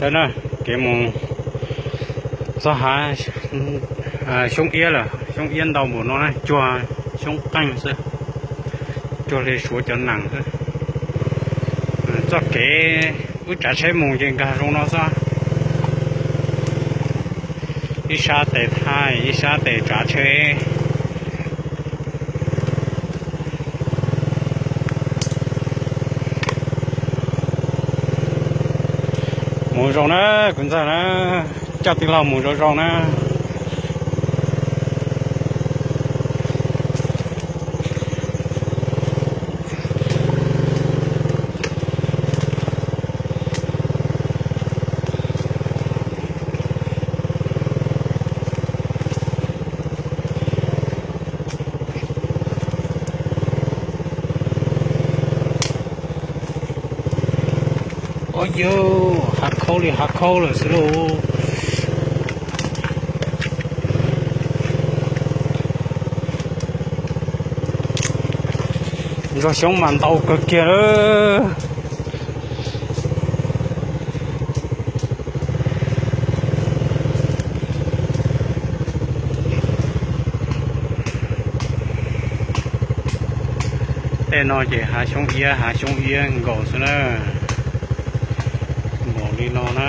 Ntawd na, kev mus txog hav xyoob iab lawm, xyoob iab ntau npaum no na, cuag xyoob qeej xwb, cuag li Suav cov nees xwb. Txoj kev wb tsav tsheb mus ces nkag zoo no xwb. Ib sab tes thaij ib sab tes tsav tsheb. Mus zoo na, kuv ntxawg na, coj tij laug mus zoo zoo na. Ua yus, hav khaub li hav khaub lawm xwb lauj. Ntsuag xyoob mas ntau kawg kiag lawm. Tej no ces hav xyoob iab hav xyoob iab nkaus xwb na. Npaum li no na.